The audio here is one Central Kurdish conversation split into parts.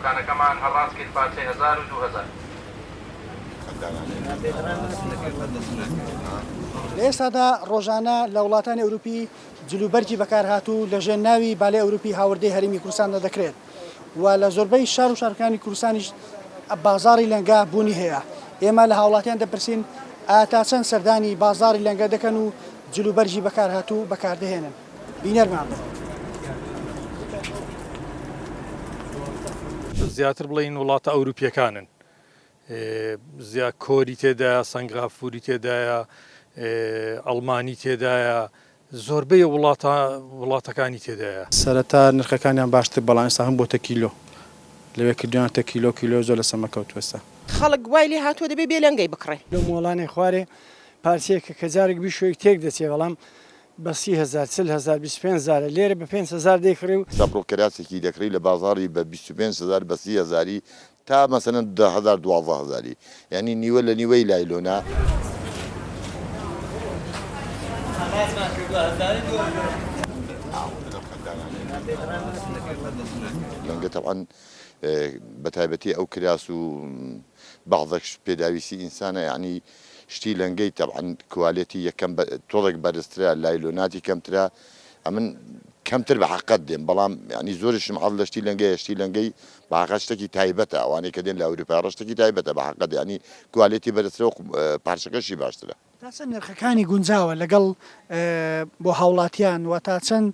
دوکانەکەمان هەڕاج کرد پارچەی هەزار و 2000. لە ئێستادا ڕۆژانە لە وڵاتانی ئەوروپی جلوبەرگی بەکارهاتوو لە ژێر ناوی بالەی ئەوروپی هاوردەی هەرێمی کوردستاندا دەکرێت و لە زۆربەی شار و شارەکانی کوردستانیش بازاڕی لەنگە بوونی هەیە. ئێمە لە هاوڵاتیان دەپرسین ئایا تا چەند سەردانی بازاڕی لەنگە دەکەن و جلوبەرگی بەکارهاتوو بەکاردەهێنن؟ بینەرمان بن. زیاتر بڵێین وڵاتە ئەوروپییەکانن زیا کۆری تێدایە، سەنگافوری تێدایە، ئەڵمانی تێدایە، زۆربەی وڵاتە وڵاتەکانی تێدایە. سەرەتا نرخەکانیان باشتر بەڵام ئێستا هەم بۆتە کیلۆ لەوێ کردویانەتە کیلۆ کیلۆ زۆر لەسەر مە کەوتوە ئێستا. خەڵک وای لێ هاتووە دەبێ بێ لەنگەی بکڕێ. لەو مۆڵانەی خوارێ پارچەیەکە کە جارێک بیشۆی تێک دەچێ بەڵام بە 30 هەزار 40 هەزار 25 هەزارە لێرە بە 5 هەزار دەیکڕی و. سەبڕۆ کەراسێکی دەکڕی لە بازاڕی بە 25 هەزار بە 30 هەزاری تا مەسەلەن دە هەزار 12 هەزاری یانی نیوە لە نیوەی لایلۆنە. لەنگە تەبعەن بە تایبەتی ئەو کراس و بەعزەک پێداویستی ئینسانە یانی شتی لەنگەی تەبعەن کوالێتی یەکەم تۆزێک بەرزترە لایلۆناتی کەمترە ئەمن کەمتر بە حەقەت دێم بەڵام یانی زۆریشم حەز لە شتی لەنگەیە شتی لەنگەی بە حەقەت شتێکی تایبەتە ئەوانەی کە دێن لە ئەوروپا ڕە شتێکی تایبەتە بە حەقەت یانی کوالێتی بەرزترە و پارچەکەشی باشترە. تا چەند نرخەکانی گونجاوە لەگەڵ بۆ هاوڵاتیان و تا چەند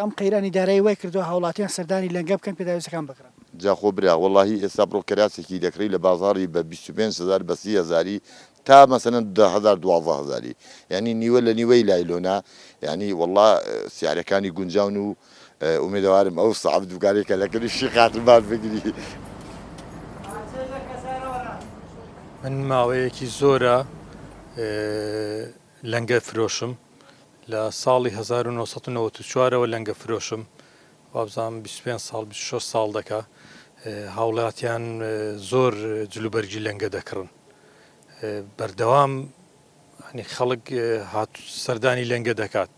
ئەم قەیرانی دارایی وای کردووە هاوڵاتیان سەردانی لەنگە بکەن پێداویستەکان بکڕن؟ جا خۆ برا وەڵاهی ئێستا بڕۆ کەراسێکی دەکڕی لە بازاڕی بە 25 هەزار بە 30 هەزاری تا مەسەلەن دە هەزار 12 هەزاری یانی نیوە لە نیوەی لایلۆنە یانی وەڵا سیعرەکانی گونجاون و ئومێدەوارم ئەو سەعب دوکانەی کە لەکەنی شی خاترمان بگری. من ماوەیەکی زۆرە لەنگە فرۆشم لە ساڵی 1994 ەوە لەنگە فرۆشم وابزانم 25 ساڵ 26 ساڵ دەکا هاوڵاتیان زۆر جلوبەرگی لەنگە دەکڕن بەردەوام ینی خەڵک هات سەردانی لەنگە دەکات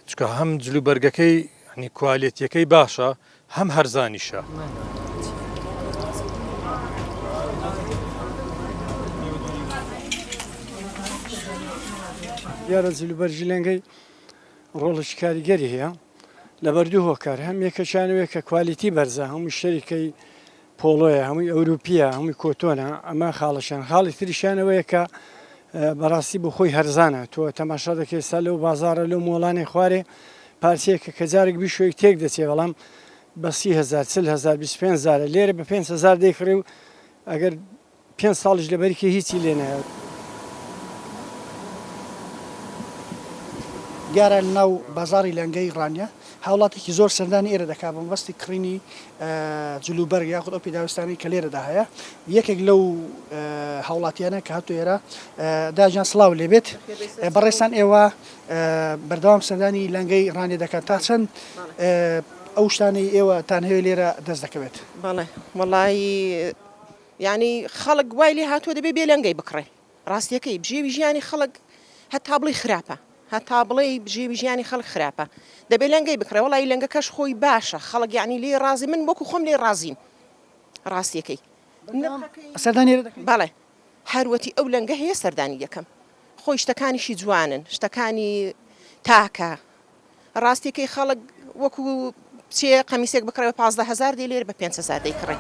چکە هەم جلوبەرگەکەی ینی کوالێتیەکەی باشە هەم هەرزانیشە. دیارە جلوبەرگی لەنگەی ڕۆڵێکی کاریگەری هەیە لەبەر دوو هۆکار هەم یەکەکیان ئەوەیە کە کوالیتی بەرزە هەموو شەریکەی پۆڵۆیە هەمووی ئەوروپیە هەمووی کۆتۆنە ئەمە خاڵەشان خاڵی تریشیان ئەوەیە کە بەڕاستی بۆ خۆی هەرزانە تۆ تەماشا دەکەی ئێستا لەو بازاڕە لەو مۆڵانەی خوارێ پارچەیەکە کە جارێک بیشۆی تێک دەچێ بەڵام بە 30 هەزار 40 هەزار 25 هەزارە لێرە بە 5 هەزار دەیکڕی و ئەگەر پێنج ساڵیش لەبەری کەی هیچی لێ نایەت. دیارە لەناو بازاڕی لەنگەی ڕانیە هاوڵاتیکی زۆر سەردانی ئێرە دەکات بە مەبەستی کڕینی جلوبەرگ یاخود ئەو پێداویستانەی کە لێرەدا هەیە یەکێک لەو هاوڵاتیانە کە هاتووە ئێرە داجان سڵاو لێبێت بەڕێزتان ئێوە بەردەوام سەردانی لەنگەی ڕانیە دەکەن تا چەند ئەو شتانەی ئێوە تان هەیە لێرە دەست دەکەوێت؟ بەڵێ وەڵایی یانی خەڵک وای لێ هاتووە دەبێ بێ لەنگەی بکڕێ ڕاستیەکەی بژێوی ژیانی خەڵک هەتا بڵێی خراپە هەتا بڵێی بژێوی ژیانی خەڵک خراپە دەبێ لەنگەی بکڕێ وەڵی لەنگەکەش خۆی باشە خەڵک یانی لێی ڕازی من وەکو خۆم لێی ڕازیم ڕاستیەکەی سەردانی ئێرە دەکەی؟ بەڵێ هەروەتی ئەو لەنگە هەیە سەردانی دەکەم خۆی شتەکانیشی جوانن شتەکانی تاکە ڕاستیەکەی خەڵک وەکو بچێ قەمیسێک بکڕێ بە 15 هەزار دێ لێرە بە 5 هەزار دەیکڕێ.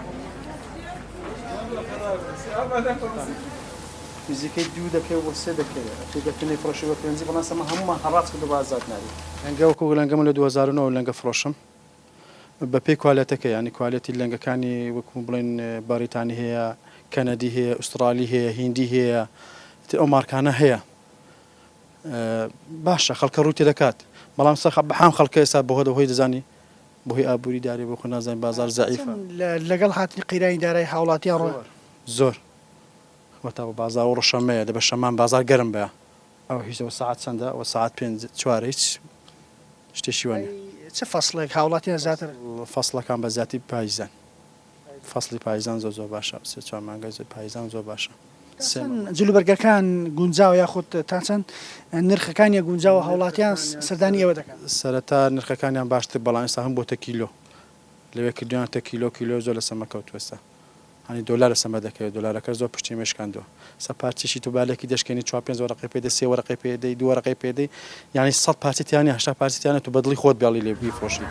نزیکەی دوو دەکەی بۆ سێ دەکەی ئەتوو گەر تۆ نەیفرۆشی بە پێنجی بەڵام ئێستا هەموومان هەڕاج کردووە بە ئازاد نابی. لەنگە وەکو لەنگە من لە 2009 لەنگە فرۆشم بە پێی کوالێتەکەی یانی کوالێتی لەنگەکانی وەکو بڵێن بەریتانی هەیە کەنەدی هەیە ئوسترالی هەیە هیندی هەیە ئیتر ئەو مارکانە هەیە باشە خەڵکە ڕووی تێدەکات بەڵام سەخ بەحام خەڵکە ئێستا بۆ هۆی دەزانی بۆهۆی ئابووری دارێ بۆ خۆ نازانین بازار زەعیفە. لەگەڵ هاتنی قەیرانی دارایی هاوڵاتیان ڕۆ. زۆر زۆر وەتا بۆ بازار و ڕەشەمەیە دە بە شەمان بازار گەرم بە ئەوە هیچ ئەوە سەعات چەندە ئەوە سەعات پێنج چوارە هیچ شتێکی وا نیە. چ فەسڵێک هاوڵاتیان زیاتر. فەسڵەکان بە زیاتی پایزان. فەسڵی پایزان زۆر زۆر باشە سێ چوار مانگە زۆر پایزان زۆر باشە تا چەند جلوبەرگەکان گونجاوە یاخود تا چەند نرخەکانیان گونجاوە هاوڵاتیان سەردانی ئێوە دەکەن؟ سەرەتا نرخەکانیان باشتر بەڵام ئێستا هەم بۆتە کیلۆ. لەوێ کردویانەتە کیلۆ کیلۆ زۆر لە سەمە کەوتوە ئێستا هەنی دۆلار لە سەمە دەکەوێت دۆلارەکەش زۆر پشتی مێ شکاندوە سە پارچەشی تۆ بالێکی دەشکێنی چوار پێنج وەرەقەی پێ دەی سێ وەرەقەی پێ دەی دوو وەرەقەی پێ دەی یانی سەد پارچە تیا نیە 80 پارچە تیا نیە تۆ بە دڵی خۆت بێڵی لێ بیفرۆشی.